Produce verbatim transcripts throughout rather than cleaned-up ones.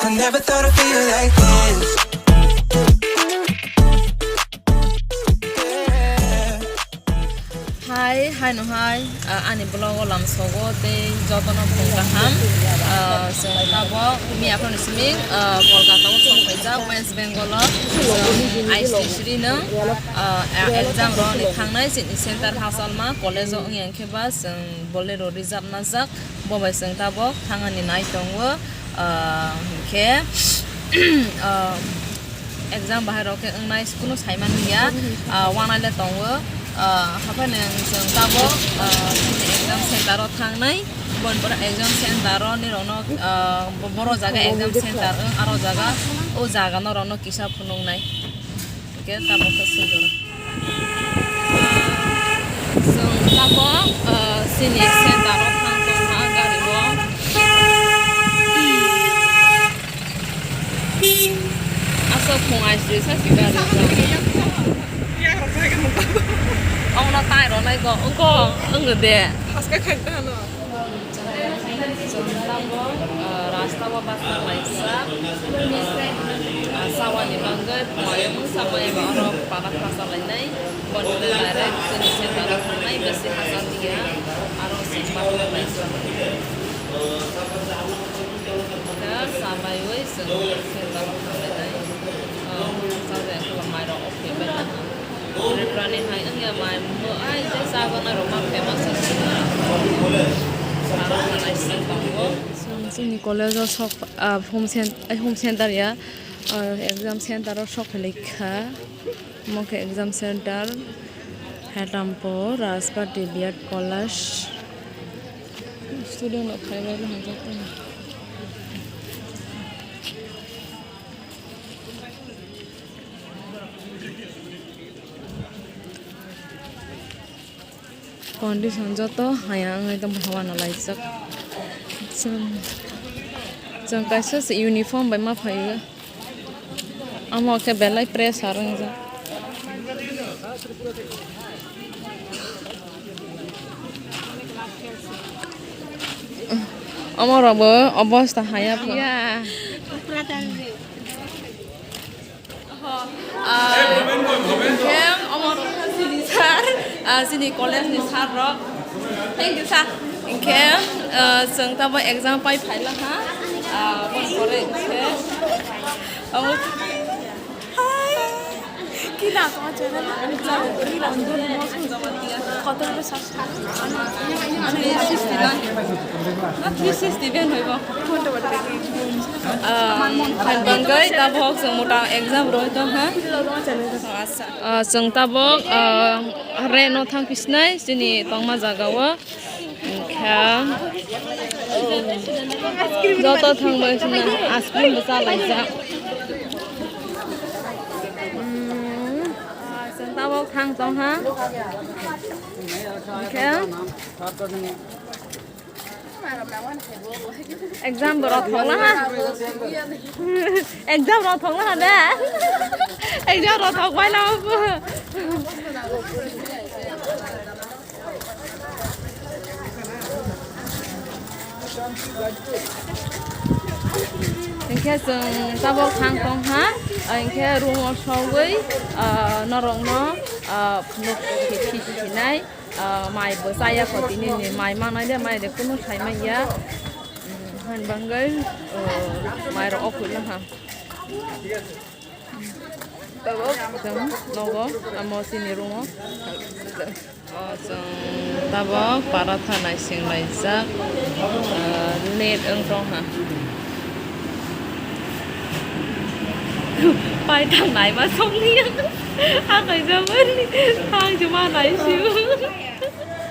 I never thought I'd feel like this. Hai, hai no hai, ah, ani vlog o lamsogo tei jotono phung kaham. Ah, chwng tabok miya phano simi, ah, Kolkata o song phaijak, West Bengal o. Chwng I C C no, ah, exam rwna thangnai, chini center Hasalma college o wngya khe ba chwng Bolero reserve najak. Bo bai chwng tabok thangani nai tongo, ah, hinkhe, ah, exam bahai rok khe wngnai kunu sai manliya, ah, wanai le tongo, ah, haphai nwng chwng tabok, ah, chini exam center o thangnai, boni pore exam center o nirokno, ah, bo-, boro jaga exam center wng, aro jaga, o jaga norokno kisa phunuknai. Hingke tabok khe swijoro. Chwng tabok, ah, chini center o thang tongma gari o. Aswk phung aisri sa si gari o. Ongno tai rwnai go, ongko, ongno de. Haske khai ta no. Chwng tabok, ah, rasta o basa laijak, ah, sawani bagwi phunaio mungsa maya ba oro para khasa lainai, boni bagwi direct chini center o thangnai bisi hachal ya, aro se basa laijak. Khe sabaiwi chwng center o thanglainai, ah, chajakhe mairok okhoi bai. Tripurani hai wngya mai mo ai je chajaknai rok ma famous wngkha. Aro khanai sing tongo. Chwng chini college o sok, ah, home cen-, ai, home center ya, ah, exam center o sok phailaikha. Omo khe exam center, Hetampo, Rajbati B Ed College. Student rok phaibai no hwnjak tong. Condition joto haya wngwi tongkha, hwnwi laijak. Chwng, chwng kaisa se uniform bai ma phaio. Omo khe belai pressure wngjak. Omo rok bo obosta haya pha. Ya. Oho, ah, hingke omo wngkha chini sir, ah, chini college ni sir rok. Thank you, sir. Hingke, ah, chwng tabok exam pai phaila ha. Ah, boni pore hingke omo. Hi. Kina tongma channel? Kotor bwsa. Three sixty nine. Na three sixty ben hoibo. Ah, hai bangwi tabok chwng mota exam roi tong ha. Asa. Ah, chwng tabok, ah, reno thang pisinai chini tongma jaga o. Hingkha joto thangbai chwng ice cream bo chalaijak. Hmm. Ah, chwng tabok thang tong ha. Hingkhe exam bo rok thok laha. Exam rok thok laha de. Exam rok thok bai lama bo. Hingkhe chwng tabok thang tong ha, hingkhe room o sogwi, ah, norokno, ah, phunuk khe khichi khinai, ah, mai bo chaya kho tini ni mai manai de, mai de kunu sai manya, hmm, han bangwi, oh, mai rok okhoi laha. Tabok chwng nogo, amo chini room o. O chwng tabok paratha naising laijak, ah, late wng tong ha. Paithak naima songni hakaijak mani thang chuma naising.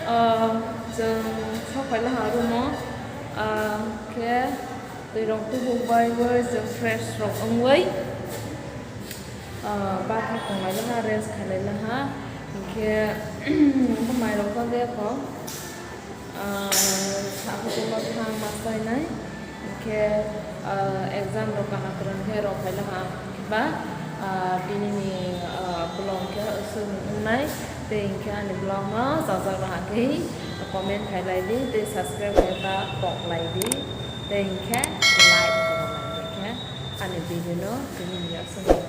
Ah, chwng sok phai laha room o, ah, khe twi rok tubuk bai wi chwng fresh rok wngwi. Ah, bathak tonglailakha, rest khailailaha, hinkhe bwmairok bagwi kho, ah, sakhukhumo thang ma chainai, hinkhe, ah, exam rok kaham kwrwng khe rw phailaha, ba, ah, bini ni, ah, vlog khe aswk wngnai, tei hinkhe ani vlog no chajak naha khe comment khailai di, tei subscribe khe ta kok lai di, tei hinkhe like khe. Bini no tini ni aswk.